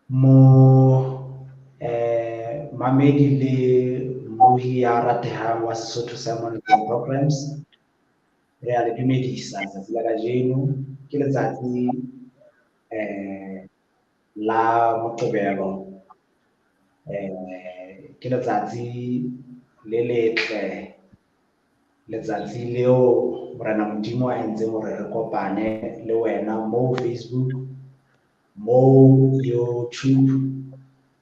Mo mamedi le mmohi ya ratehang wa Sesotho Sermon Programs, re a le dumedisa letsatsi la kajeno. Ke letsatsi la Moqebelo, ke letsatsi le letle, letsatsi leo Morena Modimo a entseng hore re kopane le wena moo Facebook, moo YouTube,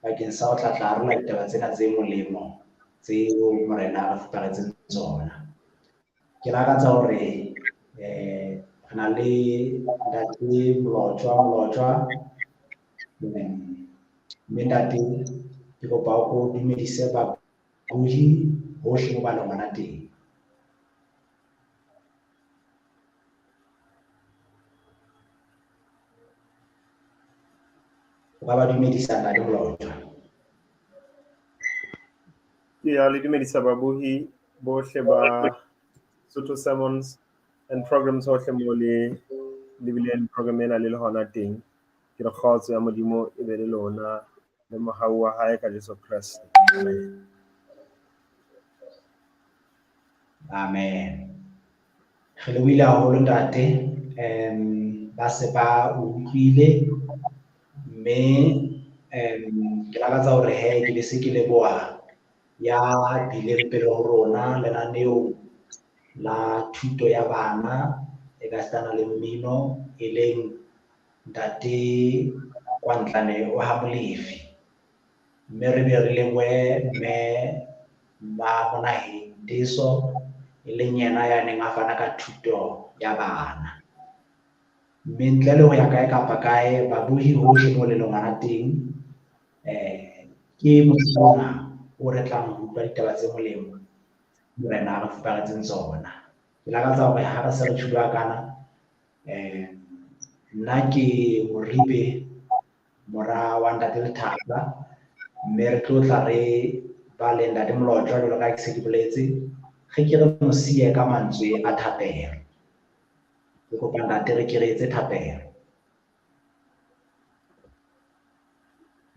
bakeng sa ho tla tla arola ditaba tsena tse molemo tseo Morena a re fuparetseng tsona. Ke lakatsa hore re na le Ntate Mlotshwa Mlotshwa, mme ntate ke kopa o ko dumedise babohi hohle mo ba leng hona teng. O ka ba dumedisa Ntate Mlotshwa. Ke ya le dumedisa babohi bohle ba Sotho Sermons and Programs hohle mo le lebileng program ena le le hona teng. Ke re kgotso ya Modimo e be le lona le mohau wa hae ka Jesu Kreste. Amen. Amen. Re lebohile haholo ntate, ba se ba utlwile, mme ke lakatsa hore he ke be se ke leboha ya bileng pele ho rona lenaneong la thuto ya bana e ka sitana le mmino, e leng Ntate Kwantlane wa ha Molefi. Mme re be re lebohe mme Mmamonaheng Teso, e leng yena ya neng a fana ka thuto ya bana. Mme ntle le ho ya kae kapa kae, babohi hohle mo le leng hona teng, ke motho ona o re tlang ho utlwa ditaba tse molemo Morena a re fuparetseng tsona. Ke lakatsa hore ha re se re tjhuba kana, nna ke Moribe, mora wa Ntate Lethata, mme re tlo tla re ba le Ntate Mlotshwa jwalo ka ha ke se ke boletse, re ke re mo siye ka mantswe a thapelo. Ke kopa ntate re ke re etse thapelo.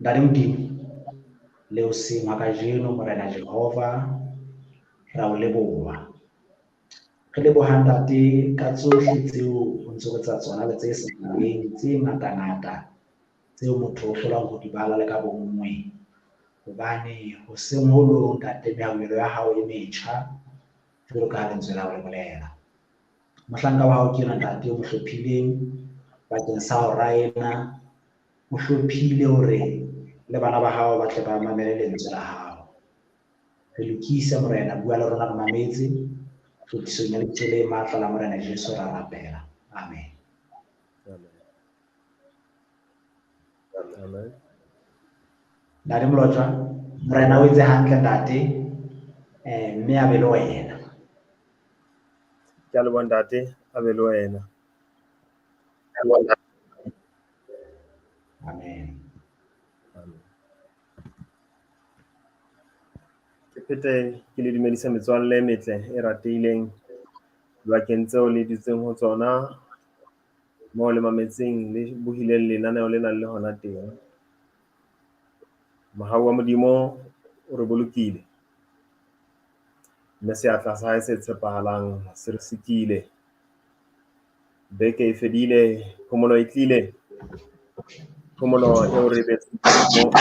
Ntate Modimo, le hoseng hwa kajeno Morena Jehova, ra o leboha. Re leboha ntate ka tsohle tseo o ntso re tsa tsona le tse sa balweng, tse ngatangata tseo motho o hlolang ho di bala le ka bonngwe. Hobane hoseng ho long ntate, mehauhelo ya hao e metjha jwalo ka ha lentswe la hao le bolela. Mohlanka wa hao ke yena ntate o mo hlophileng bakeng sa hora ena, o hlophile hore le bana ba hao ba tle ba mamele lentswe la hao. Re lokise Morena, bua le rona re mametse. Tlotlisong ya lebitso le matla la Morena Jesu ra rapela. Amen. Amen. Ntate Mlotshwa, Morena o etse hantle ntate, mme a be le wena. Ke a leboha ntate, a be le wena. Amen. Amen. Ke phete ke le dumedisa metswalle e metle e ratehileng dibakeng tseo le dutseng ho tsona, moo le mametseng le bohileng lenaneo lena le hona teng. Mohau wa Modimo o re bolokile, mme seatla sa hae se tshepahalang se re sikile. Beke e fedile, phomolo e tlile, phomolo eo re e beetseng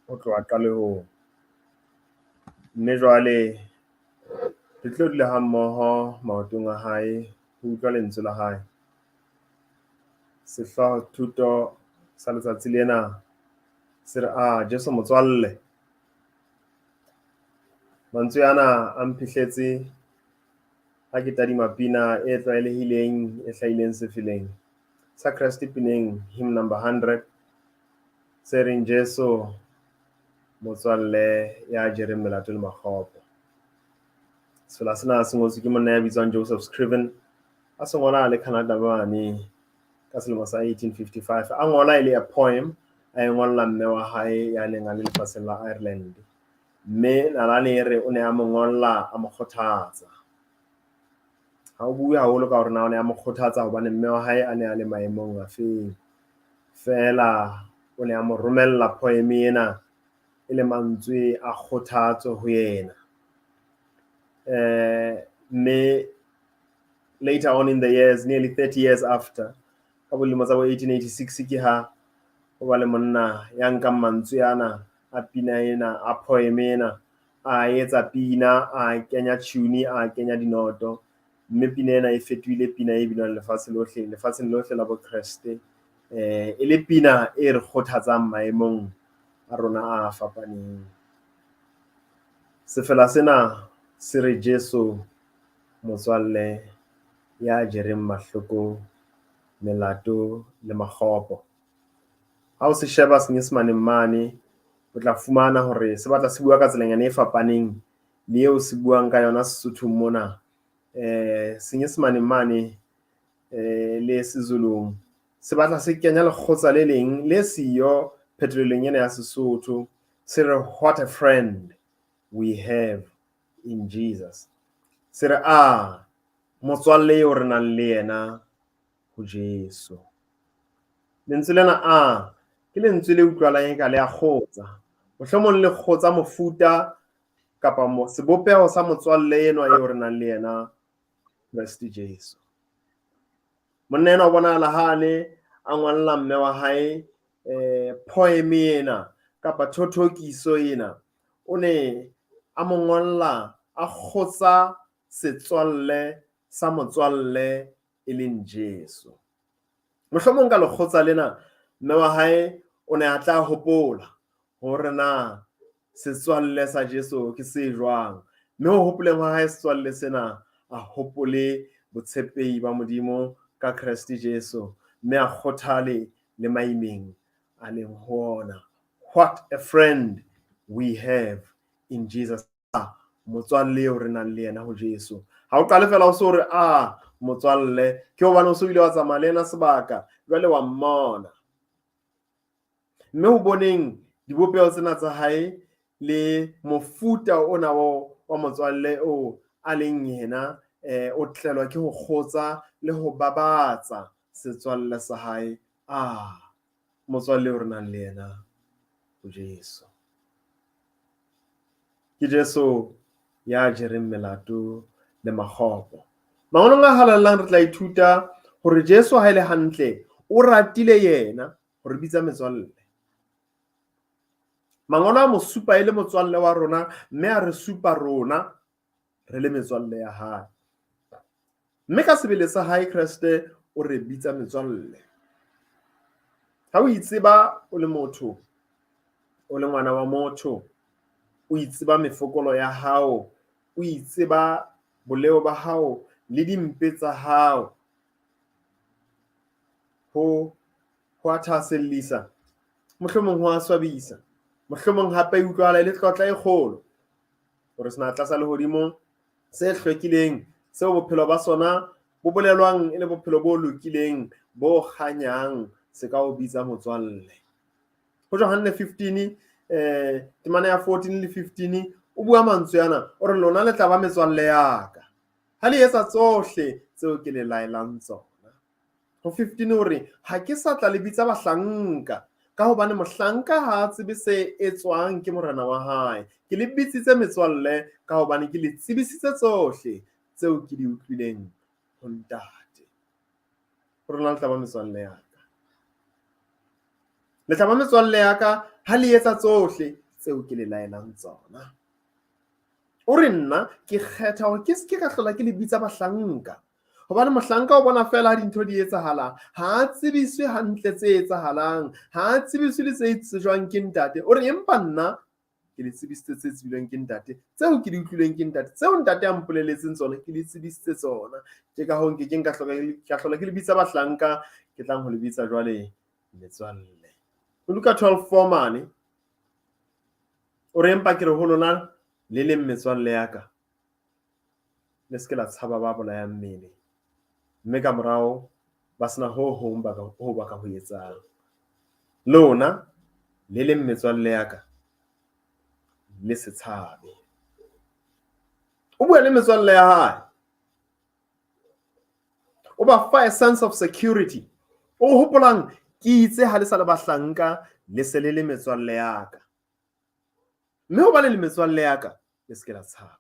ho tloha qalehong. Mme jwale re tlo dula ha mmoho maotong a hae ho utlwa lentswe la hae. Sehlooho thuto sa letsatsi lena se re, a Jesu motswalle. Mantswe ana a mphihletse ha ke tadima pina e tlwaelehileng e hlahileng sefeleng sa Kreste pineng hymn number 100 se reng Jesu motswalle ya jereng melato le makgopo. Sefela sena se ngotswe ke monna ya bitswang Joseph Scriven, a se ngola a le Canada mane ka selemo sa 1855. A ngola e le a poem, a e ngolla mme wa hae ya neng a le lefatsheng la Ireland. Mme nalane e re o ne a mo ngolla a mo kgothatsa. Ha o bue haholo ka hore na o ne a mo kgothatsa hobane mme wa hae a ne a le maemong a feng. Feela O ne a mo romella poem ena e le mantswe a kgothatso ho yena. Mme later on in the years, nearly 30 years after, ka bolemo tsa bo 1886 ke ha ho ba le monna ya nkang mantswe ana a pina ena, a poem ena, a etsa pina, a kenya tune, a kenya dinoto, mme pina ena e fetohile pina e binwang lefatshe lohle, lefatsheng lohle la bokreste, e le pina e re kgothatsang maemong a rona a fapaneng. Sefela sena se re Jesu motswalle ya jereng mahloko, melato le makgopo. Ha o se sheba senyesemaneng mane, o tla fumana hore se batla se bua ka tselanyana e fapaneng le eo se buang ka yona Sesothong mona. Senyesemaneng mane le Sezulung se batla se kenya lekgotsa le leng le siyo phetolelong ena ya Sesotho. Se re, "What a friend we have in Jesus." Se re, a motswalle eo re nang le yena ho Jesu. Lentswe lena a ke lentswe le utlwalang eka le a kgotsa. Mohlomong le kgotsa mofuta kapa sebopeho sa motswalle enwa eo re nang le yena, Kreste Jesu. Monna enwa o bonahala ha a ne a ngolla mme wa hae poem ena kapa thothokiso ena, o ne a mo ngolla a kgotsa setswalle sa motswalle e leng Jesu. Mohlomong ka lekgotsa lena mme wa hae o ne a tla hopola hore na setswalle sa Jesu ke se jwang, mme ho hopoleng hwa hae setswalle sena, a hopole botshepehi ba Modimo ka Kreste Jesu, mme a kgothale le maimeng a leng ho ona. What a friend we have in Jesus. Motswalle eo re nang le yena ho Jesu. Ha o qale fela o so re a motswalle, ke hobane o so ile wa tsamaya le yena sebaka, jwale wa mmona. Mme ho boneng dibopeho tsena tsa hae le mofuta ona wa motswalle o a leng yena, o tlelwa ke ho kgotsa le ho babatsa setswalle sa hae. Ah, motswalle eo re nang le yena ho Jesu. Ke Jesu ya jereng melato le makgopo. Mangolong a halalelang re tla ithuta hore Jesu ha e le hantle o ratile yena ho re bitsa metswalle. Mangolo a mo supa e le motswalle wa rona, mme a re supa rona re le metswalle ya hae. Mme ka sebele sa hae Kreste o re bitsa metswalle. Ha o itseba o le motho, o le ngwana wa motho, o itseba mefokolo ya hao, o itseba boleo ba hao le dimpe tsa hao, ho a thahasellisa, mohlomong ho a swabisa, mohlomong hape e utlwahala e le tlotla e kgolo hore senatla sa lehodimo se hlwekileng, seo bophelo ba sona bo bolelwang e le bophelo bo lokileng, bo kganyang, se ka o bitsa motswalle. Ho Johanne 15, temana ya 14 le 15, o bua mantswe ana, o re lona le tla ba metswalle ya ka ha le etsa tsohle tseo ke le laelang tsona. Ho 15 o re ha ke sa tla le bitsa bahlanka, ka hobane mohlanka ha a tsebe se etswang ke morena wa hae. Ke le bitsitse metswalle ka hobane ke le tsebisitse tsohle tseo ke di utlwileng ho Ntate. Ho rona le tla ba metswalle ya ka. Le tla ba metswalle ya ka ha le etsa tsohle tseo ke le laelang tsona. O re nna ke kgetha hore ke se ke ka hlola ke le bitsa bahlanka, hobane mohlanka o bona fela ha dintho di etsahala, ha a tsebiswe hantle tse etsahalang, ha a tsebiswe le tse tsejwang ke Ntate. O re empa nna ke le tsebisitse tse tsebilweng ke Ntate, tseo ke di utlwileng ke Ntate, tseo Ntate a mpoleletseng tsona, ke le tsebisitse tsona. Ke ka hoo nke keng ka hlola ke le bitsa bahlanka, ke tlang ho le bitsa jwale metswalle. Ho Luka 12:4 mane, o re empa ke re ho lona le leng metswalle ya ka, le se ke la tshaba ba bolayang mmele, mme ka morao ba sena ho hong ho ba ka ho etsang. Lona le leng metswalle ya ka, le se tshabe. O bua le metswalle ya hae, o ba fa a sense of security. O hopolang ke itse ha le sa le bahlanka, le se le le metswalle ya ka. Mme hobane le metswalle ya ka, le se ke la tshaba.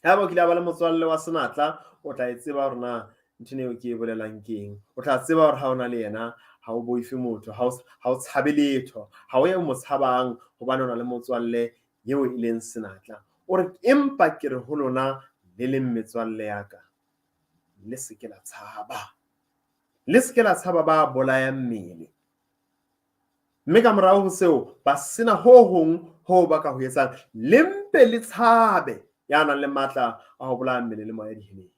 Haeba o kile wa ba le motswalle wa senatla, o tla e tseba hore na ntho eo ke e bolelang ke eng. O tla tseba hore ha o na le yena ha o boife motho, ha o tshabe letho, ha o ye mo tshabang hobane o na le motswalle eo e leng senatla. O re, empa ke re ho lona le leng metswalle ya ka, le se ke la tshaba. Le se ke la tshaba ba bolayang mmele. Mme ka morao ho seo, ba sena ho hong ho ba ka ho etsang, le mpe le tshabe ya nang le matla a ho bolaya mmele le moya diheleng.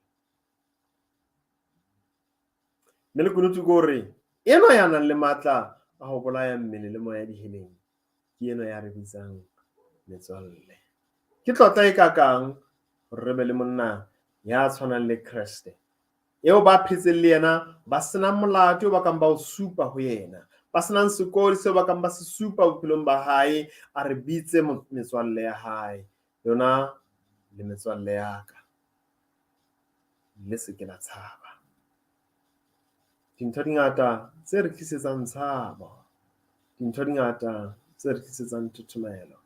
Mme lekunutu ke hore enwa ya nang le matla a ho bolaya mmele le moya diheleng ke enwa ya re bitsang metswalle. Ke tlotla e kakang hore re be le monna ya tshwanang le Kreste, eo ba phetseng le yena ba senang molato ba kang ba o supa ho yena, ba senang sekodi seo ba kang ba se supa bophelong ba hae, a re bitse metswalle ya hae. Lona le metswalle ya ka, le se ke la tshaba. Dintho di ngata tse re tlisetsang tshabo, dintho di ngata tse re tlisetsang thothomelo,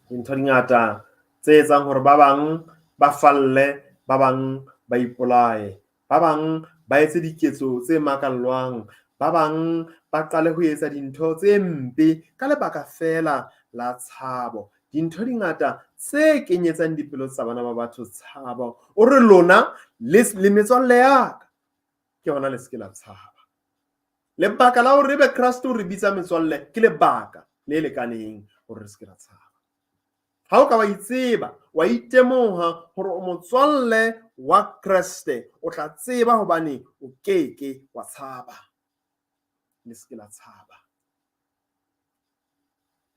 dintho di ngata tse etsang hore ba bang ba falle, ba bang ba ipolaye, ba bang ba etse diketso tse makallwang, ba bang ba qale ho etsa dintho tse mpe ka lebaka feela la tshabo. Dintho di ngata tse kenyetsang dipelo tsa bana ba batho tshabo. O re lona le metswalle ya ka, ke hona le se ke la tshaba. Lebaka la hore ebe Kreste o re bitsa metswalle ke lebaka le lekaneng hore re se ke ra tshaba. Ha o ka wa itseba, wa itemoha hore o motswalle wa Kreste, o tla tseba hobane o keke wa tshaba. Le se ke la tshaba.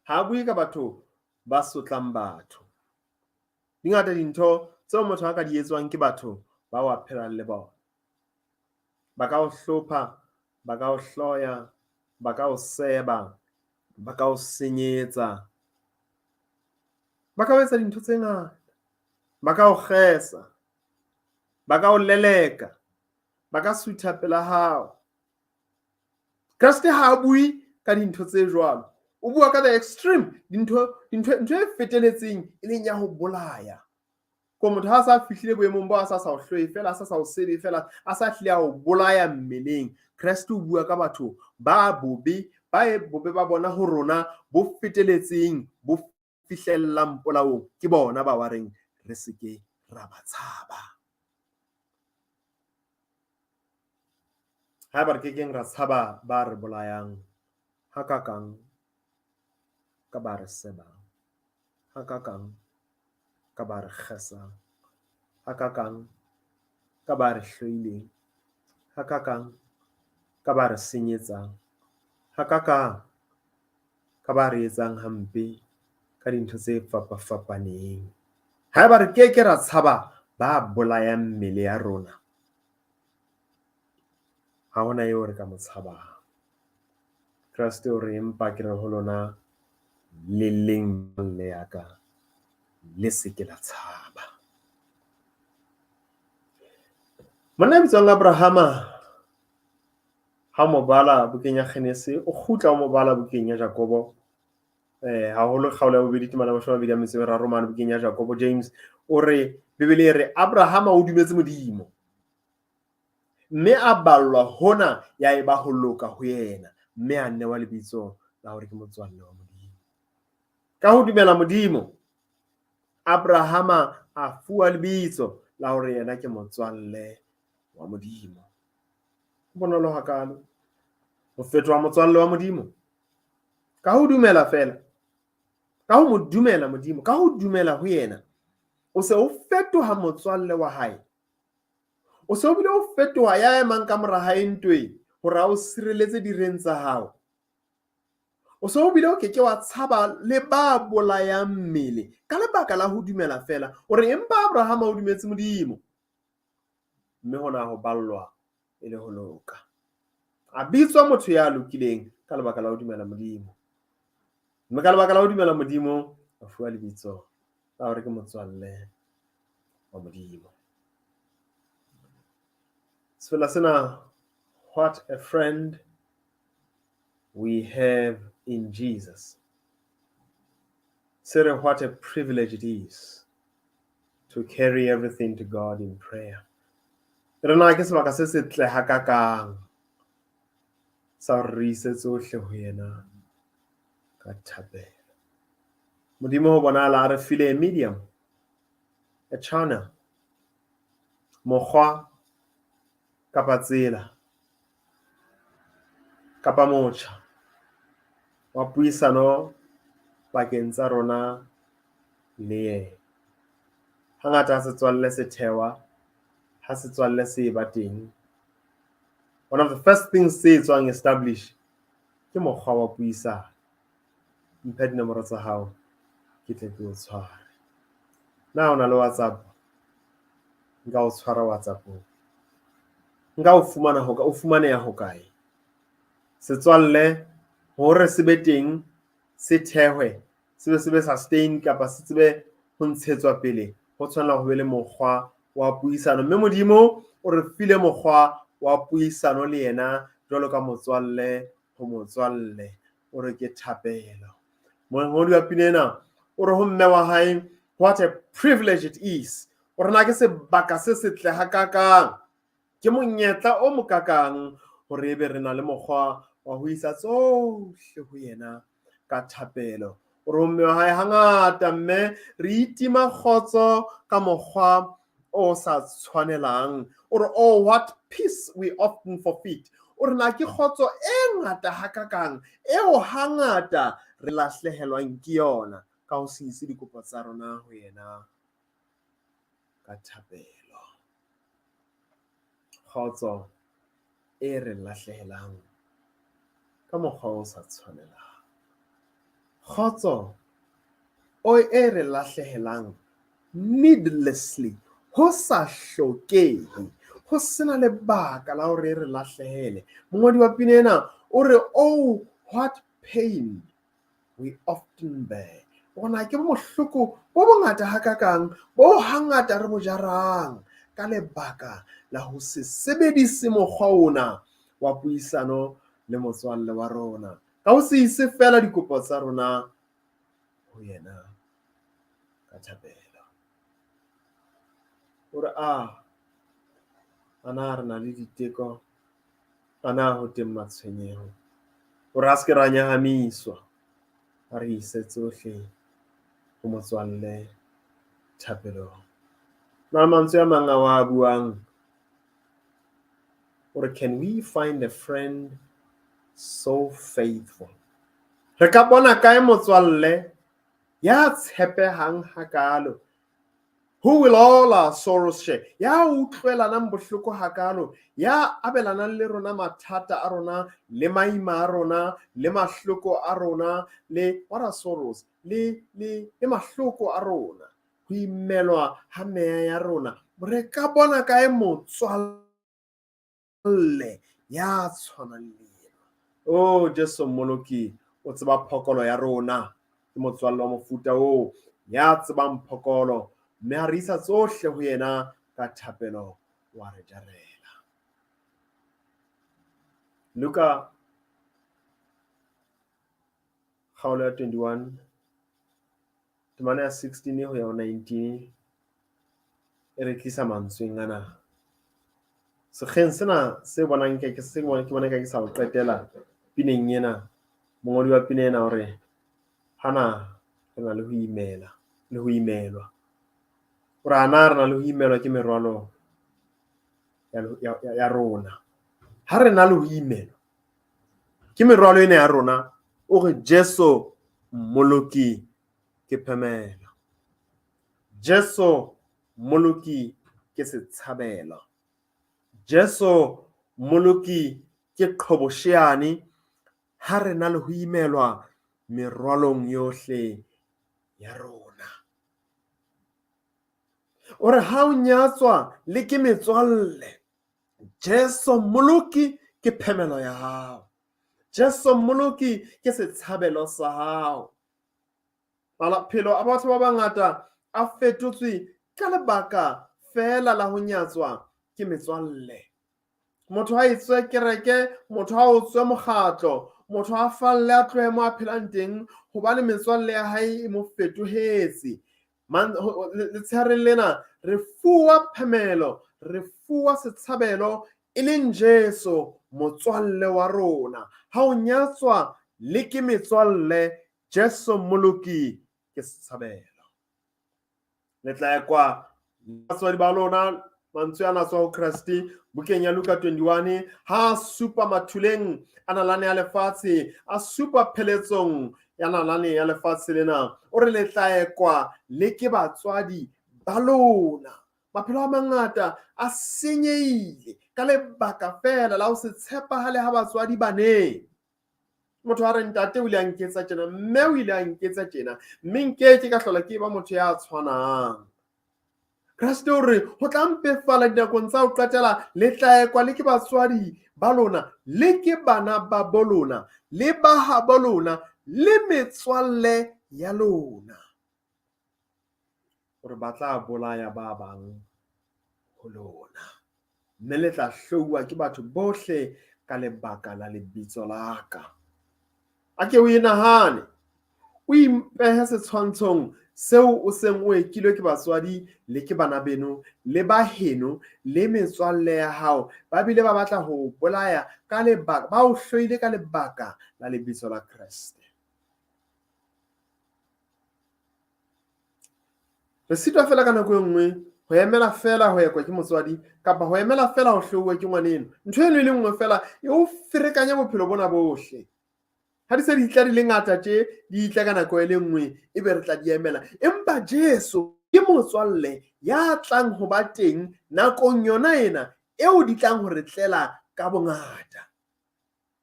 Ha bue ka batho ba sotlang batho. Di ngata dintho tseo motho a ka di etswang ke batho ba wa phelang le bona. Ba ka o hlopha, ba ka o hloya, ba ka o seba, ba ka o senyetsa, ba ka o etsa dintho tse ngata, ba ka o kgesa, ba ka o leleka, ba ka sutha pela hao. Kreste ha a bue ka dintho tse jwalo. O bua ka the extreme, dintho e feteletseng e leng ya ho bolaya. Ko motho ha sa fihlile boemong bo a sa o hloe fela, a sa o sebe fela, a sa hlile a o bolaya mmeleng. Kreste o bua ka batho ba bobe, ba e bobe ba bona ho rona bo feteletseng, bo fihlellang polaong, ke bona ba wa reng re se ke ra ba tshaba. Haeba re kekeng ra tshaba ba re bolayang, hakakang ka ba re sebang, hakakang ka ba re kgesang, hakakang ka ba re hloileng, hakakang ka ba re senyetsang, hakakang ka ba re etsang hampe ka dintho tse fapafapaneng. Haeba re keke ra tshaba ba bolayang mmele ya rona, ha hona eo re ka mo tshabang. Kreste o re, empa ke re ho lona le leng le ya ka, le se ke la tshaba. Monna ya bitswang Abrahama, ha mo bala bukeng ya Genese, o kgutla o mo bala bukeng ya Jakobo, haholo kgaolo ya bobedi temana 23 mane bukeng ya Jakobo. James o re, Bibele e re Abrahama o dumetse Modimo, mme a ballwa hona ya eba ho loka ho yena, mme a newa lebitso la hore ke motswalle wa Modimo. Ka ho dumela Modimo, Abrahama a fuwa lebitso la hore yena ke motswalle wa Modimo. Ho bonolo hakalo ho fetoha motswalle wa Modimo ka ho dumela fela, ka ho mo dumela Modimo, ka ho dumela ho yena, o se o fetoha motswalle wa hae. O se o bile o fetoha ya emang ka mora hae ntweng hore a o sireletse direng tsa hao. O se o bile o keke wa tshaba le ba bolayang mmele ka lebaka la ho dumela fela. O re empa Abrahama o dumetse Modimo, mme hona ho ballwa e le ho loka. A bitswa motho ya lokileng ka lebaka la ho dumela Modimo. Mme ka lebaka la ho dumela Modimo, a fuwa lebitso la hore ke motswalle wa Modimo. Sefela sena, What a Friend we have in Jesus. Se re, what a privilege it is to carry everything to God in prayer. Re na ke sebaka se setle hakakang sa hore re ise tsohle ho yena ka thapelo. Modimo ho bonahala a re file a medium, a channel, mokgwa kapa tsela kapa motjha wa puisano pakeng tsa rona le yena. Hangata ha setswalle se thewa, ha setswalle se ba teng, one of the first things se etswang establish ke mokgwa wa puisano. Mphe dinomoro tsa hao ke tle ke o tshware. Na o na le WhatsApp? Nka o tshwara WhatsApp-ong. Nka o fumana ho o fumaneha hokae? Setswalle hore se be teng, se thehwe, se be se be sustain kapa se tsebe ho ntshetswa pele, ho tshwanela ho be le mokgwa wa puisano. Mme Modimo o re file mokgwa wa puisano le yena jwalo ka motswalle ho motswalle. O re ke thapelo. Mongodi wa pina ena o re ho mme wa hae, what a privilege it is. O re na ke sebaka se setle hakakang, ke monyetla o mokakang hore ebe re na le mokgwa wa ho isa tsohle ho yena ka thapelo. O re ho mme wa hae, hangata mme re itima kgotso ka mokgwa o sa tshwanelang. O re, oh, what peace we often forfeit. O re na ke kgotso e ngata hakakang eo hangata re lahlehelwang ke yona ka ho se ise dikopo tsa rona ho yena ka thapelo. Kgotso e re lahlehelang ka mokgwa o sa tshwanelang. Kgotso o e re lahlehelang needlessly, ho sa hlokehe, ho sena lebaka la hore re lahlehele. Mongodi wa pina ena o re, oh, what pain we often bear. Ona ke bohloko bo bongata hakakang bo hangata re bo jarang ka lebaka la ho se sebedise mokgwa ona wa puisano le motswalle wa rona, ka ho se ise feela dikopo tsa rona ho yena ka thapelo. O re, a na re na le diteko, a na ho teng matshwenyeho. O re a se ke ra nyahamiswa, a re ise tsohle ho motswalle thapelong. Na mantswe a mang a wa buang, o re, can we find a friend so faithful? Re ka bona kae motswalle ya tshepehang hakalo? Who will all our sorrows share? Ya utlwelanang bohloko hakalo, ya abelanang le rona mathata a rona, le maima a rona, le mahloko a rona, le what are sorrows? Le mahloko a rona, ho imelwa ha meya ya rona. Re ka bona kae motswalle ya tshwanang le yena? Oh, Jesu Mmoloki o tseba phokolo ya rona. Ke motswalle wa mofuta oo ya tsebang phokolo, mme ha re isa tsohle ho yena ka thapelo wa re jarela. Luka kgaolo ya 21 temana ya 16 ho ya ho 19 e re tlisa mantsweng ana. Sekgeng sena se bonang ke se ke bona ke sa ho qetela pineng ena, mongodi wa pina ena o re hana re na le ho imela le ho imelwa. O re ana re na le ho imelwa ke merwalo ya rona. Ha re na le ho imelwa ke merwalo ena ya rona, o re Jesu Mmoloki ke phemelo. Jesu Mmoloki ke setshabelo. Jesu Mmoloki ke qhobosheane ha re na le ho imelwa merwalong yohle ya rona. O re ha o nyatswa le ke metswalle, Jesu Mmoloki ke phemelo ya hao. Jesu Mmoloki ke setshabelo sa hao. Maphelo a batho ba bangata a fetotswe ka lebaka feela la ho nyatswa ke metswalle. Motho ha etswe kereke, motho ha o tswe mokgatlo, Motho a falle a tlohe mo a phelang teng hobane metswalle ya hae e mo fetohetse. Letshehareng lena re fuwa phemelo, re fuwa setshabelo e leng Jesu motswalle wa rona. Ha o nyatswa le ke metswalle, Jesu Mmoloki ke setshabelo. Le tla ekwa batswadi ba lona mantswe ana tswa ho Kreste bukeng ya Luka 21 ha a supa mathuleng a nalane ya lefatshe, a supa pheletsong ya nalane ya lefatshe lena, o re le tla ekwa le ke batswadi ba lona. Maphelo a mangata a senyehile ka lebaka feela la ho se tshepahale ha batswadi baneng. Motho a re ntate o ile a nketsa tjena, mme o ile a nketsa tjena, mme nkeke ka hlola ke ba motho ya tshwanang. Kreste o re ho tla mpefala dinakong tsa ho qetela, le tla ekwa le ke batswadi ba lona, le ke bana ba bo lona, le ba habo lona, le metswalle ya lona. O re ba tla bolaya ba bang ho lona, mme le tla hlouwa ke batho bohle ka lebaka la lebitso la ka. A ke o e nahane, o impehe setshwantshong seo o seng o ekilwe ke batswadi le ke bana beno le ba heno le metswalle ya hao, ba bile ba batla ho o bolaya ka lebaka, ba o hloile ka lebaka la lebitso la Kreste. Re sitwa feela ka nako e nngwe ho emela feela ho ekwa ke motswadi kapa ho emela feela ho hlouwa ke ngwaneno. Ntho eno e le nngwe feela e o ferekanya bophelo bona bohle. Ha di se di tla di le ngata tje, di tla ka nako e le nngwe, ebe re tla di emela. Empa Jesu ke motswalle ya tlang ho ba teng nakong yona ena eo di tlang ho re tlela ka bongata.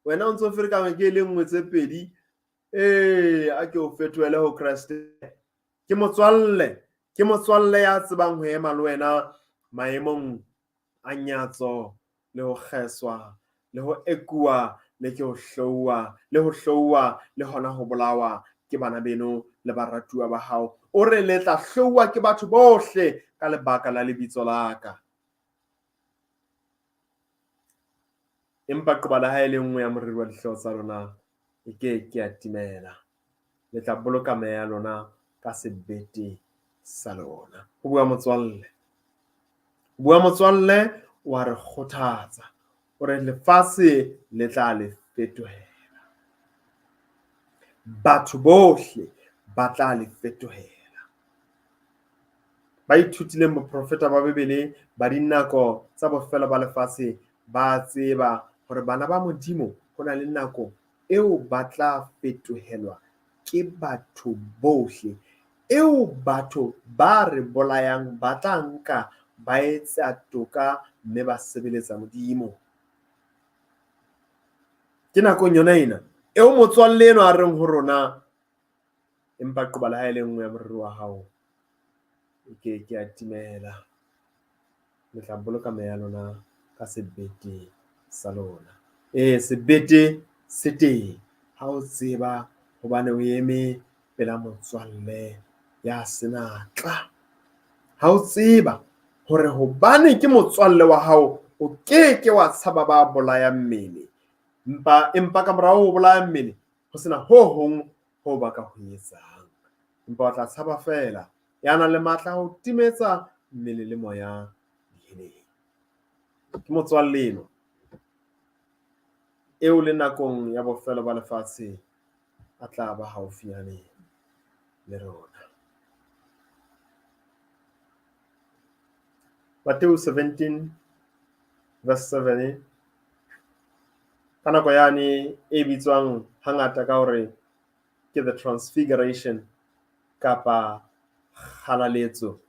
Wena o ntso ferekanywa ke e le nngwe tse pedi, ee, a ke o fetohele ho Kreste. Ke motswalle, ke motswalle ya tsebang ho ema le wena maemong a nyatso le ho kgeswa le ho ekuwa le ke ho hlouwa le ho hlouwa le hona ho bolawa ke bana beno le baratuwa ba hao. O re le tla hlouwa ke batho bohle ka lebaka la lebitso la ka. Empa qoba le ha e le nngwe ya moriri wa dihlooho tsa lona e ke ke ya timela. Le tla boloka meya ya lona ka sebete sa lona. Ho bua motswalle. Ho bua motswalle o a re kgothatsa. O re lefatshe le tla le fetohela. Batho bohle ba tla le fetohela. Ba ithutileng boprofeta ba Bibele ba dinako tsa bofelo ba lefatshe ba a tseba hore bana ba Modimo ho na le nako eo ba tla fetohelwa ke batho bohle, eo batho ba re bolayang ba tla nka ba etsa toka mme ba sebeletsa Modimo. Ke nakong yona ena eo motswalle enwa a reng ho rona, empa qoba le ha e le nngwe ya moriri wa hao e ke ke ya timela. Le tla boloka meya ya lona ka sebete sa lona. Ee, sebete se teng ha o tseba hobane o eme pela motswalle ya senatla. Ha o tseba hore hobane ke motswalle wa hao, o ke ke wa tshaba ba bolayang mmele. Empa ka morao ho bolaya mmele, ho sena ho hong ho ba ka ho etsang. Empa o tla tshaba feela ya nang le matla a ho timetsa mmele le moya diheleng. Ke motswalle eno eo le nakong ya bofelo ba lefatshe a tla ba haufinyane le rona. Matthew 17 verse 7 ka nako yane e bitswang hangata ka hore ke the transfiguration kapa kgalaletso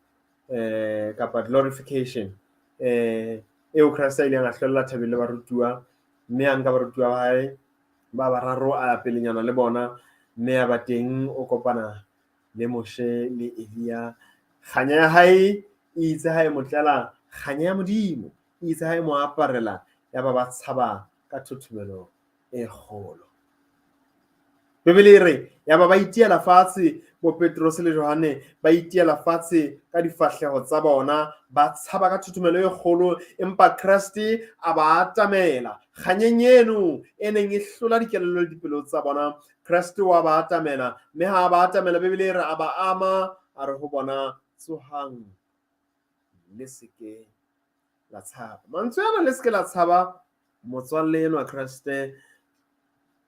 kapa glorification eo Kreste a ileng a hlwella thabeng le barutuwa, mme a nka barutuwa ba hae ba bararo a ya pelenyana le bona, mme ya ba teng o kopana le Moshe le Elia. Kganya ya hae e itse ha e mo tlela, kganya ya Modimo e itse ha e mo aparela, ya ba ba tshaba ka thothomelo e kgolo. Bibele e re yaba ba itiela fatshe bo Petrose le Johane ba itiela fatshe ka difahleho tsa bona, ba tshaba ka thothomelo e kgolo, empa Kreste a ba atamela kganyeng eno e neng e hlola dikelello le dipelo tsa bona. Kreste wa ba atamela, mme ha a ba atamela Bibele e re a ba ama, a re ho bona, tsohang le se ke la tshaba. Mantswe ana le se ke la tshaba, motswalle enwa Kreste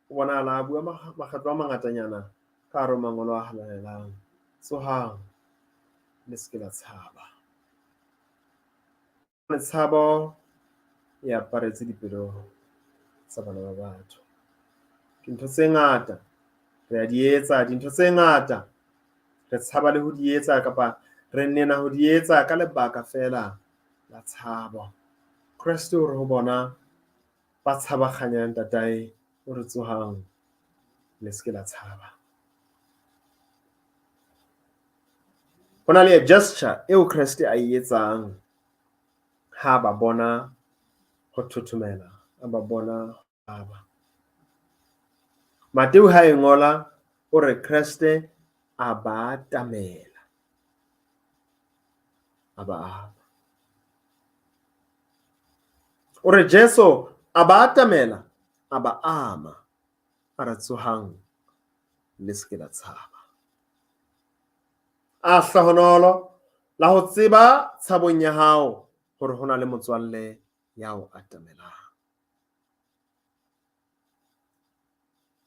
o bonahala a bua makgetlo a mangatanyana ka hare ho mangolo a halalelang. Tsohang, le se ke la tshaba. Tshabo e aparetse dipelo tsa bana ba batho. Dintho tse ngata re a di etsa, dintho tse ngata re tshaba le ho di etsa kapa re nena ho di etsa ka lebaka feela la tshabo. Kreste o re ho bona ba tshaba kganya ya ntatae, o re tsohang, le se ke la tshaba. Ho na le a gesture eo Kreste a e etsang ha ba bona ho thothomela, a ba bona tshaba. Mateu ha e ngola o re Kreste a ba atamela, a ba ama. O re Jesu a ba atamela, a ba ama, a re tsohang, le se ke la tshaba. A hlohonolo la ho tseba tshabong ya hao hore ho na le motswalle ya o atamelang.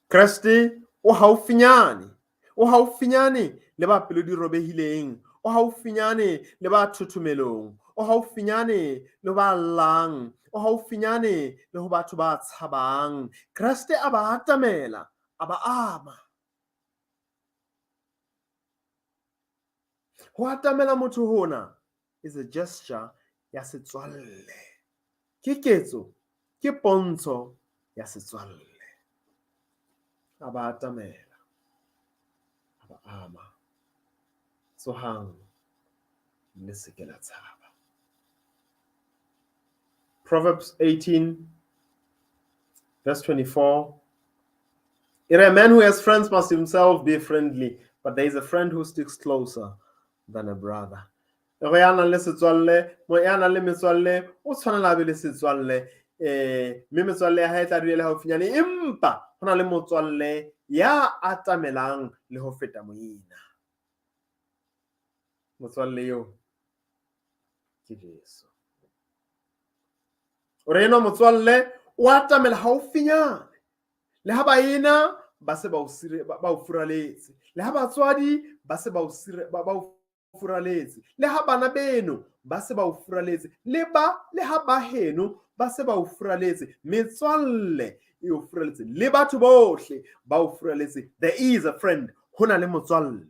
Kreste o haufinyane, o haufinyane le ba pelo di robehileng, o haufinyane le ba thothomelong, o haufinyane le ba llang, o haufinyane le ho batho ba tshabang. Kreste a ba atamela, a ba ama. Ho atamela motho hona is a gesture ya setswalle. Ke ketso, ke pontsho ya setswalle. A ba atamela, a ba ama. Tsohang, le se ke la tshaba. Proverbs 18 verse 24. A man who has friends must himself be friendly, but there is a friend who sticks closer than a brother. Go ya nang le setswalle, mo ya nang le metswalle, o tshwanela a be le setswalle, mme metswalle ya hae e tla dula e le haufinyane, empa ho na le motswalle ya atamelang le ho feta moena. Motswalle eo ke Jesu. O re enwa motswalle o atamela haufinyane, le ha baena ba se ba o furaletse, le ha batswadi ba se ba o furaletse, le ha bana beno ba se ba o furaletse, le ha ba heno ba se ba o furaletse, metswalle e o furaletse, le batho bohle ba o furaletse. There is a friend, ho na le motswalle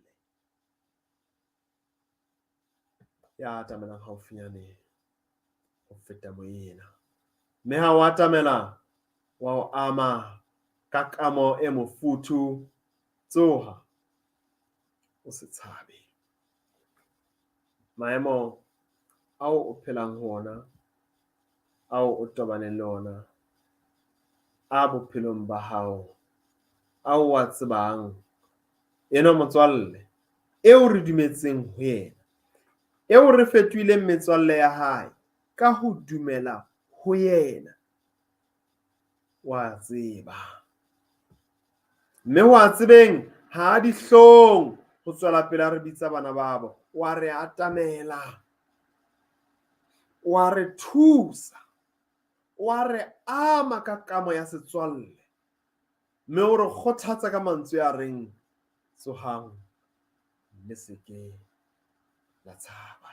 ya atamelang haufinyane ho feta moena. Mme ha o atamela, wa o ama ka kamo e mofuthu, tsoha, o se tshabe. Maemo ao o phelang ho ona, ao o tobaneng le ona, a bophelong ba hao, ao o a tsebang, enwa motswalle eo re dumetseng ho yena, eo re fetohileng metswalle ya hae ka ho dumela ho yena, wa tseba. Mme wa tsebeng ha dihlong ho tswela pele a re bitsa bana babo, wa re atamela, wa re thusa, wa re ama ka kamo ya setswalle, mme o re kgothatsa ka mantswe a reng, tsohang, le se ke la tshaba.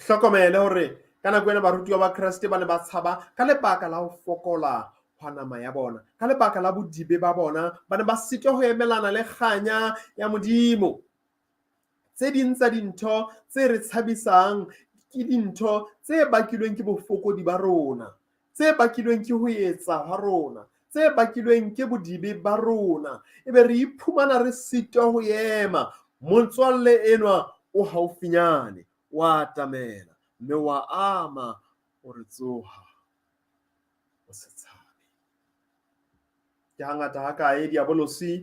Hlokomele hore ka nako ena barutuwa ba Kreste ba ne ba tshaba ka lebaka la ho fokola hwa nama ya bona, ka lebaka la bodibe ba bona, ba ne ba sitwa ho emelana le kganya ya Modimo. Tse ding tsa dintho tse re tshabisang ke dintho tse bakilweng ke bofokodi ba rona, tse bakilweng ke ho etsa hwa rona, tse bakilweng ke bodibe ba rona, ebe re iphumana re sitwa ho ema. Motswalle enwa o haufinyane, wa atamela, mme wa ama, o re tsoha, o se tshabe. Ke hangata hakae diabolosi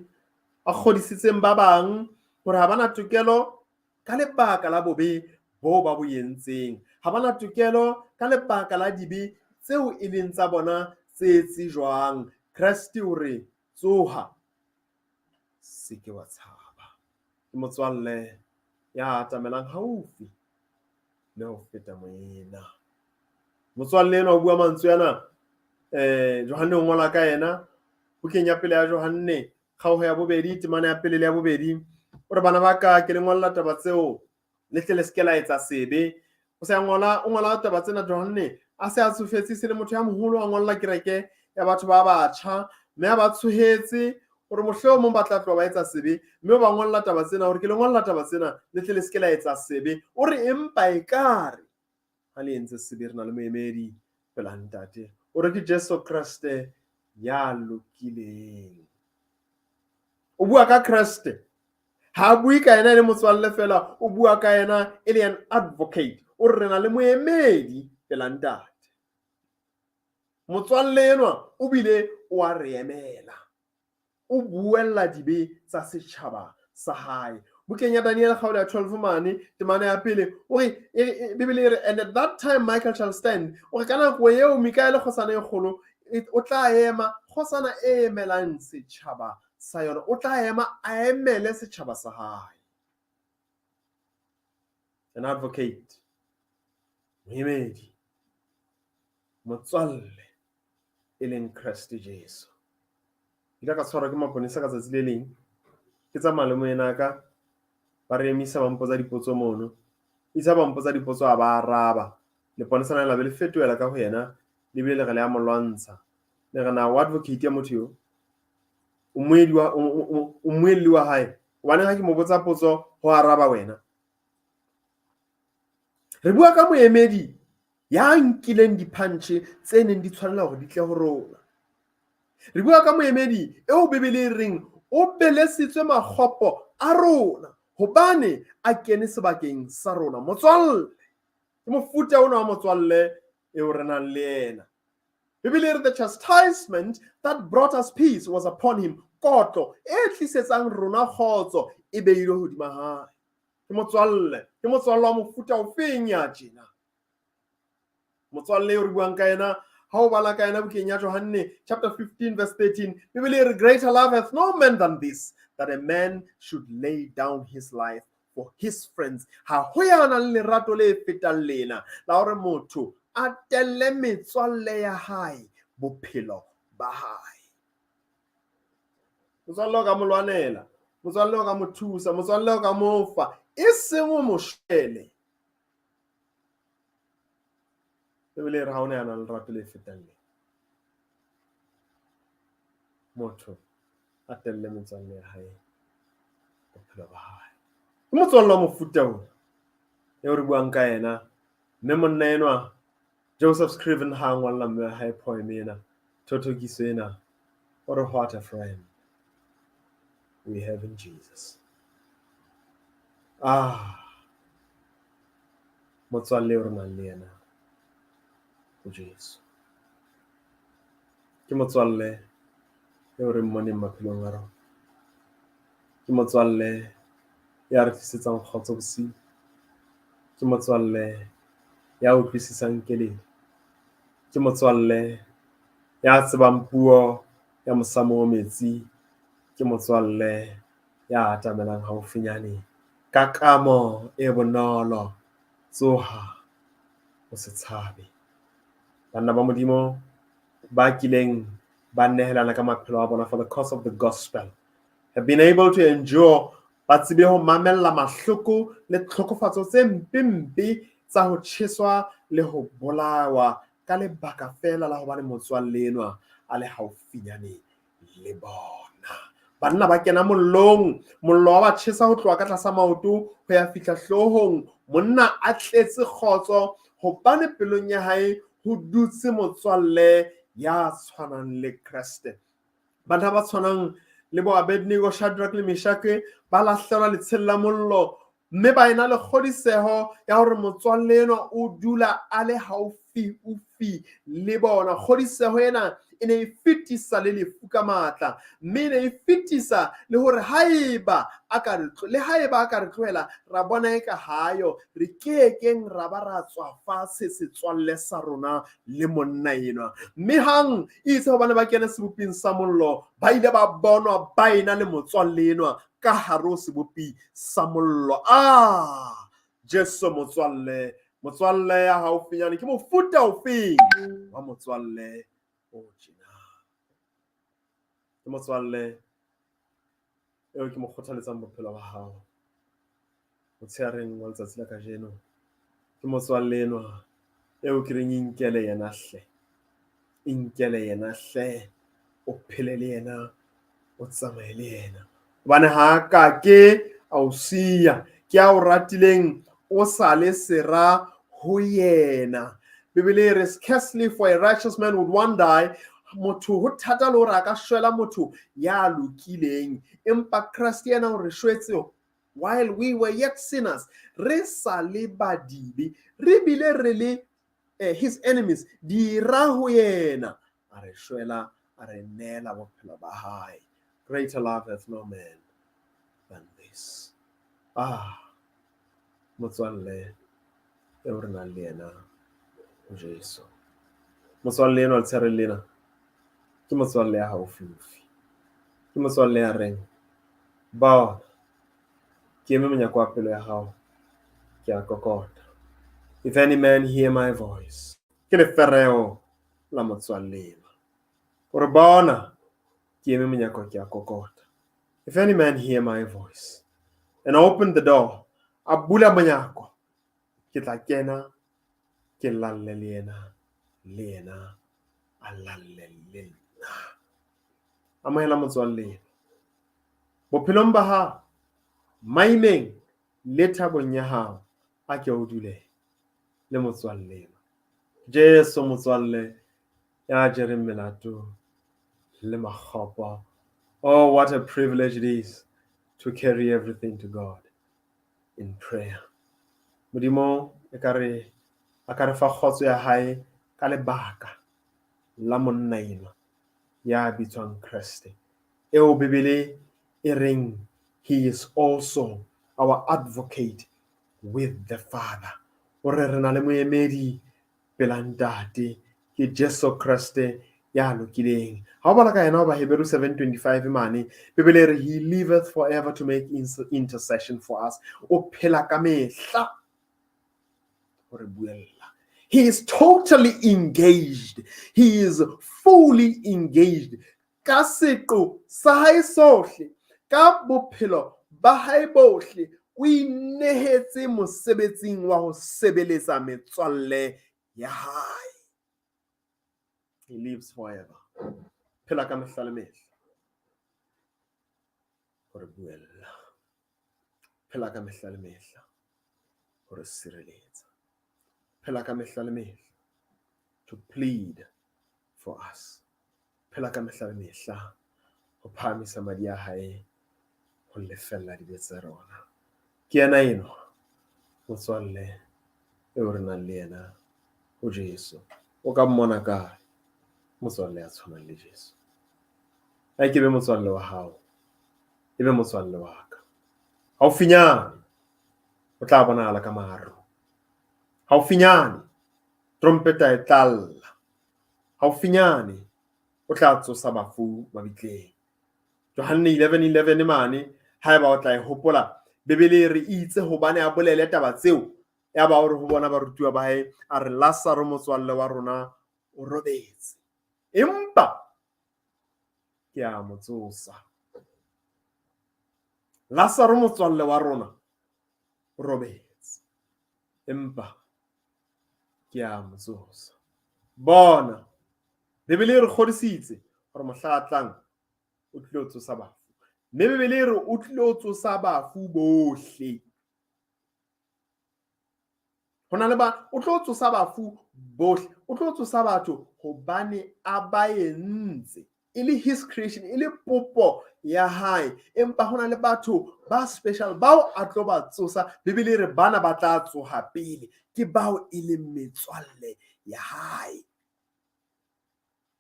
a kgodisitseng ba bang hore ha ba na tokelo ka lebaka la bobe boo ba bo entseng. Ha ba na tokelo ka lebaka la dibe tseo e leng tsa bona tse tsejwang. Kreste o re, tsoha, se ke wa tshaba. Ke motswalle ya atamelang haufi le ho feta moena. Motswalle enwa o bua mantswe ana, Johanne o ngola ka yena bukeng ya pele ya Johanne, kgaoho ya bobedi, temana ya pele le ya bobedi. O re, bana ba ka, ke le ngolla taba tseo, le tle le se ke la etsa sebe. O se a ngola, o ngola taba tsena Johanne a se a tsofetse, se le motho ya moholo, a ngolla kereke ya batho ba batjha, mme a ba tshohetse hore mohlomong ba tla tloha ba etsa sebe, mme o ba ngolla taba tsena hore ke le ngolla taba tsena, le tle le se ke la etsa sebe. O re, empa ekare ha le entse sebe, re na le moemedi pela Ntate. O re ke Jesu Kreste ya lokileng. O bua ka Kreste. Ha a bue ka yena e le motswalle feela, o bua ka yena e le an advocate. O re re na le moemedi pela Ntate. Motswalle enwa o bile o a re emela. O buella dibe tsa setjhaba sa hae. Bukeng ya Daniel kgaolo ya 12 mane, temana ya pele, o re, Bibele e re, and at that time Michael shall stand. O re ka nako eo Mikaele kgosana e kgolo o tla ema, kgosana e emelang setjhaba sa yona, o tla ema a emele setjhaba sa hae. An advocate, moemedi, motswalle e leng Kreste Jesu. Ke ile ka tshwarwa ke maponesa ka tsatsi le leng, ke tsamaya le moena ka, ba re emisa ba mpotsa dipotso mono. Itse ha ba mpotsa dipotso a ba araba. Leponesa lena la be le fetohela ka ho yena, le bile le re le a mo lwantsha. Le re na o advocate ya motho eo? O mmuelli wa, o mmuelli wa hae? Hobaneng ha ke mo botsa potso ho araba wena? Re bua ka moemedi ya nkileng diphantjhe tse neng di tshwanela hore di tle ho rona. Re bua ka moemedi eo Bibele e reng o belesitswe makgopo a rona hobane a kene sebakeng sa rona. Motswalle, ke mofuta ona wa motswalle eo re nang le yena. Bibele e re the chastisement that brought us peace was upon him. Kotlo e tlisetsang rona kgotso e beilwe hodima hae. Ke motswalle, ke motswalle wa mofuta ofeng ya tjena? Motswalle eo re buang ka yena, ha o bala ka yena bukeng ya Johanne chapter 15 verse 13, Bibele e re greater love hath no man than this, that a man should lay down his life for his friends. Ha ho ya nang le lerato le fetang lena la hore motho a telle metswalle ya hae bophelo ba hae. Motswalle o ka mo lwanela, motswalle o ka mo thusa, motswalle o ka mo fa, e seng o mo shwele. Bibele e re ha o ne a na le lerato le fetang le. Motho a telle metswalle ya hae bophelo ba hae. Ke motswalle wa mofuta ona eo re buang ka yena, mme monna enwa Joseph Scriven ha a ngolla mme wa hae poem ena, thothokiso ena, o re what a friend we have in Jesus. Ah, motswalle eo re nang le yena ho Jesu. Ke motswalle eo re mmoneng maphelong a rona. Ke motswalle ya re tlisetsang kgotso bosiu. Ke motswalle ya utlwisisang keledi. Ke motswalle ya tsebang puo ya mosamo o metsi. Ke motswalle ya atamelang haufinyane ka kamo e bonolo. Tsoha, o se tshabe. Banna ba Modimo ba kileng ba nehelana ka maphelo a bona for the cause of the gospel have been able to endure, ba tsebe ho mamella mahloko le tlhokofatso tse mpempe tsa ho tjheswa le ho bolawa ka lebaka feela la hobane motswalle enwa a le haufinyane le bona. Banna ba kena mollong, mollo wa ba tjhesa ho tloha ka tlasa maoto ho ya fihla hloohong. Monna a tletse kgotso hobane pelong ya hae ho dutse motswalle ya tshwanang le Kreste. Banna ba tshwanang le bo Abednego, Shadrach le Meshake ba lahlelwa letsheng la mollo, mme ba ena le kgodiseho ya hore motswalle enwa o dula a le haufi-ufi. haufi le bona. Kgodiseho ena e ne e fetisa le lefu ka matla, mme e ne e fetisa le hore haeba a ka re le haeba a ka re tlohela ra bona eka hayo, re kekeng ra ba ra tswa fatshe setswalle sa rona le monna enwa. Mme hang itse hobane ba kene seboping sa mollo, ba ile ba bonwa ba ena le motswalle enwa ka hare ho sebopi sa mollo. Ah, Jesu motswalle, motswalle ya haufinyane ke mofuta ofeng wa motswalle o tjena? Ke motswalle eo ke mo kgothaletsang bophelo ba hao motsheareng wa letsatsi la kajeno. Ke motswalle enwa eo ke reng inkele yena hle, inkele yena hle, o phele le yena, o tsamaye le yena, hobane ha ka ke a o siya. Ke a o ratileng o sa le sera ho yena. Bibele e re scarcely for a righteous man would one die. Motho ho thata le hore a ka shwela motho ya lokileng, empa Kreste yena o re shwetse while we were yet sinners, re sa le badibe, re bile re le his enemies, dira ho yena, a re shwela, a re neela bophelo ba hae. Greater love hath no man than this. Ah, motswalle eo re nang le yena ho Jesu. Motswalle enwa letsheare lena ke motswalle ya haufiufi. Ke motswalle ya reng, bona, ke eme monyako wa pelo ya hao, ke a kokota. If any man hear my voice. Ke lefereo la motswalle enwa. O re bona, ke eme monyako ke a kokota. If any man hear my voice and open the door, a bula monyako, ke tla kena, ke lalle le yena a lalle le nna. Amohela motswalle enwa. Bophelong ba hao, maimeng le thabong ya hao, a ke o dule le motswalle enwa. Jesu motswalle ya jereng melato le makgopo. Oh, what a privilege it is to carry everything to God in prayer. Modimo ekare a ka re fa kgotso ya hae ka lebaka la monna enwa ya bitswang Kreste, eo Bibele e reng he is also our advocate with the Father. O re re na le moemedi pela Ntate, ke Jesu Kreste ya lokileng. Ha o bala ka yena ho Baheberu 7:25 mane, Bibele e re he liveth forever to make intercession for us. O phela ka mehla ho re buella. He is totally engaged. He is fully engaged. Ka seqo sa hae sohle, ka bophelo ba hae bohle, o inehetse mosebetsing wa ho sebeletsa metswalle ya hae. He lives forever. Phela ka mehla le mehla ho re buella. Phela ka mehla le mehla ho re sireletsa. Phela ka mehla le mehla to plead for us. Phela ka mehla le mehla ho phahamisa madi a hae ho lefella dibe tsa rona. Ke yena enwa motswalle eo re nang le yena ho Jesu. O ka mmona kae motswalle ya tshwanang le Jesu? A ke be motswalle wa hao, e be motswalle wa ka. Haufinyane o tla bonahala ka maru. Haufinyane trompeta e tla lla. Haufinyane o tla tsosa bafu mabitleng. Johanne 11:11 mane, haeba o tla e hopola, Bibele e re itse hobane a bolele taba tseo, ya ba o re ho bona barutuwa ba hae, a re Lazaro motswalle wa rona o robetse, empa ke a mo tsosa. Lazaro motswalle wa rona o robetse, empa ke a mo tsosa. Bona, Bibele e re kgodisitse hore mohla a tlang o tlilo tsosa bafu. Mme Bibele e re o tlilo tsosa bafu bohle. Ho na le ba o tlo tsosa bafu bohle, o tlo tsosa batho hobane a ba entse e le his creation, e le popo ya hae. Empa ho na le batho ba special bao a tlo ba tsosa. Bibele e re bana ba tla tsoha pele, ke bao e leng metswalle ya hae.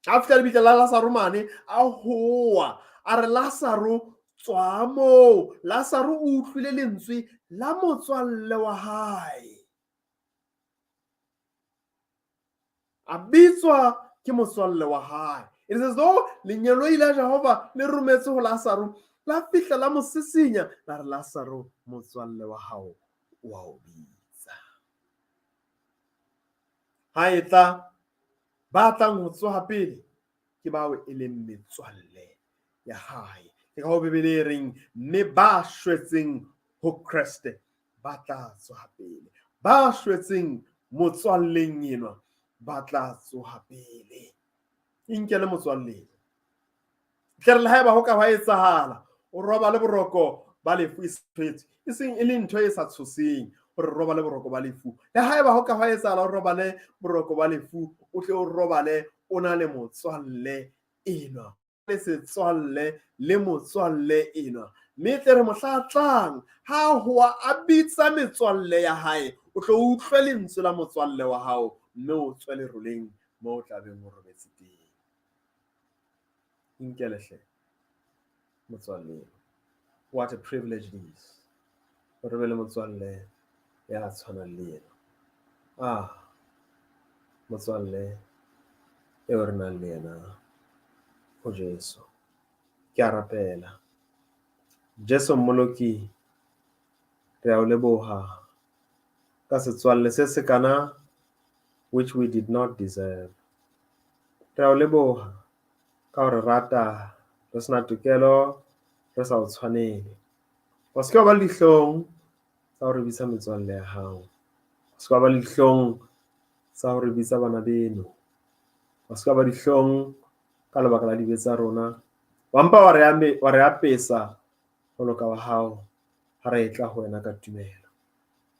A fihla lebitla la Lazaro mane, a howa, a re Lazaro tswa moo. Lazaro o utlwile lentswe la motswalle wa hae. A bitswa ke motswalle wa hae. It is as though lengeloi la Jehova le rometse ho Lazaro, la fihla la mo sisinya, la re Lazaro motswalle wa hao wa o bitsa. Ha e tla ba tlang ho tsoha pele ke bao e leng metswalle ya hae. Ke ka ho Bibele e reng mme ba shwetseng ho Kreste ba tla tsoha pele. Ba shwetseng motswalleng enwa ba tla tsoha pele. Inkele motswalleng. Tle re le haeba ho ka hwa etsahala o robale boroko ba lefu e sethwetse, e seng e le ntho e sa tshoseng hore robale boroko ba lefu. Le haeba ho ka hwa etsahala o robale boroko ba lefu, o tle o robale o na le motswalle enwa, le setswalle le motswalle enwa. Mme tle re mohla tlang ha hoa a bitsa metswalle ya hae, o tlo utlwe lentswe la motswalle wa hao mme o tswe leroleng moo o tla beng o robetse teng. Inkele hle motswalle. What a privilege it is hore be le motswalle ya tshwanang le yena. Ah, motswalle eo re nang le yena ho Jesu. Ke a rapela. Jesu Mmoloki, re a o leboha ka setswalle se sekana which we did not deserve. Re a o leboha ka ho re rata re sena tokelo, re sa o tshwanele. O se ke wa ba le dihlong tsa ho re bitsa metswalle ya hao. O se ke wa ba le dihlong tsa ho re bitsa bana beno. O se ke wa ba dihlong ka lebaka la dibe tsa rona. Wa mpa wa re apesa ho loka wa hao ha re etla ho wena ka tumelo.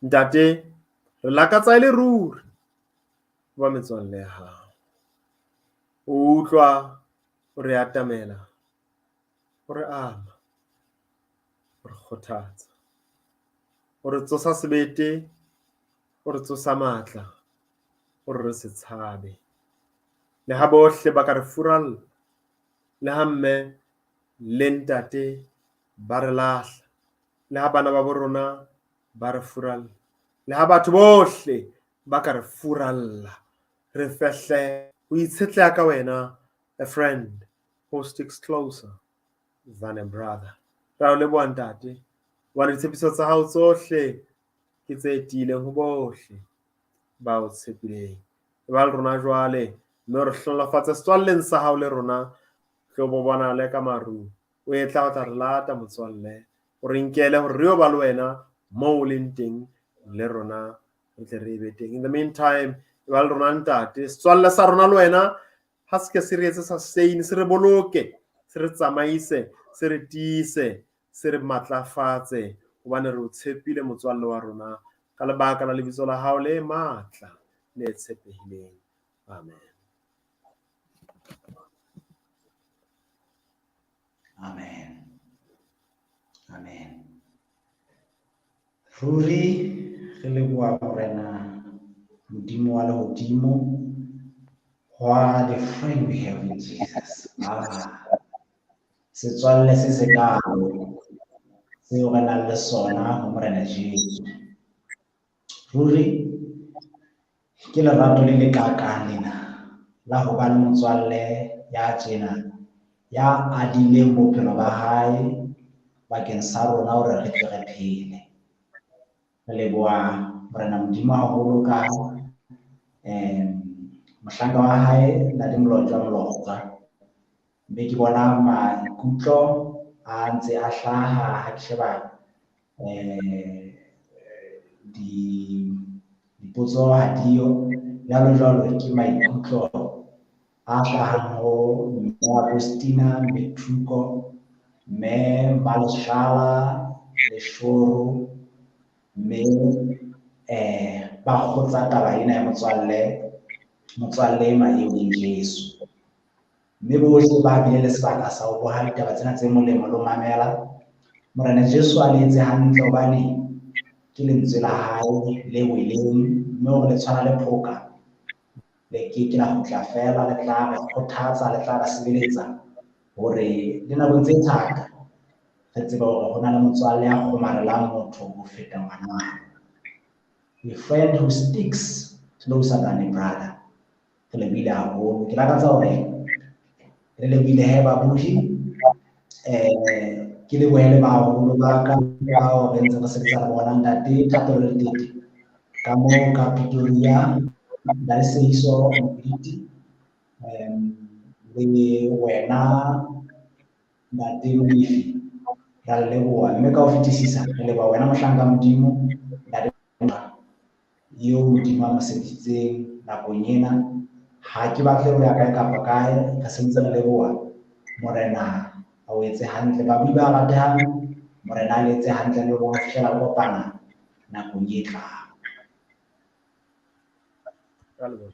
Ntate, re lakatsa e le ruri ho ba metswalle ya hao. O utlwa o re atamela, o re ama, o re kgothatsa, o re tsosa sebete, o re tsosa matla, o re re se tshabe. Le ha bohle ba ka re furalla, le ha mme le ntate ba re lahla, le ha bana ba bo rona ba re furalla, le ha batho bohle ba ka re furalla, re fehle ho itshetleha ka wena, a friend who sticks closer than a brother. Re a o leboha ntate, hobane ditshepiso tsa hao tsohle ke tse tiileng ho bohle ba o tshepileng. E ba le rona jwale, mme o re hlohonolofatse setswalleng sa hao le rona, tlo bo bonale ka maru. O etla ho tla re lata motswalle, o re nkele hore re yo ba le wena moo o leng teng le rona re tle re be teng. In the meantime, e ba le rona ntate, setswalle sa rona le wena ha se ke se re etse sustain, se re boloke, se re tsamaise, se re tiise, se re matlafatse, hobane re o tshepile motswalle wa rona ka lebaka la lebitso la hao le matla le tshepehileng. Amen. Amen. Amen. Ruri re leboha Morena Modimo wa lehodimo. What a friend we have in Jesus. Ah, setswalle se sekalo seo re nang le sona ho Morena Jesu. Ruri ke lerato le lekakang lena la ho ba le motswalle ya tjena, ya adileng bophelo ba hae bakeng sa rona hore re tle re phele. Re leboha Morena Modimo haholo ka mohlanka wa hae Ntate Mlotshwa Mlotshwa. Mme ke bona maikutlo a ntse a hlaha ha ke sheba dipotso ha diyo, jwalo jwalo ke maikutlo a hlahang ho Mme Agostina Methuko, Mme Maleshala Leshoro, mme ba kgotsa taba ena ya motswalle enwa eo leng Jesu. Mme bohle ba bile le sebaka sa ho boha ditaba tsena tse molemo le ho mamela. Morena Jesu a le etse hantle hobane ke lentswe la hae le weleng, mme hore le tshwana le phoka. Le ke ke la kgutla feela, le tla re kgothatsa, le tla re sebeletsa hore le nakong tse thata re tsebe hore ho na le motswalle ya kgomarelang motho ho feta ngwanabo. A friend who sticks closer than a brother. Re lebohile haholo. Ke lakatsa hore re lebohile he babuhi, ke lebohe le baholo ba ka bao re ntse re sebetsa le bona, Ntate Thapelo Letete ka moo ka Pretoria, Ntate Seiso Mokwiti, le wena Ntate Molefi, ra le leboha. Mme ka ho fetisisa re leboha wena mohlanka Modimo, Ntate eo Modimo a mo sebedisitseng nakong ena. Ha ke batle ho ya kae kapa kae, re sentse re leboha. Morena a o etse hantle. Babui ba ratehang, Morena a le etse hantle le ho fihlela re kopana nakong e tlang. Ka leboha.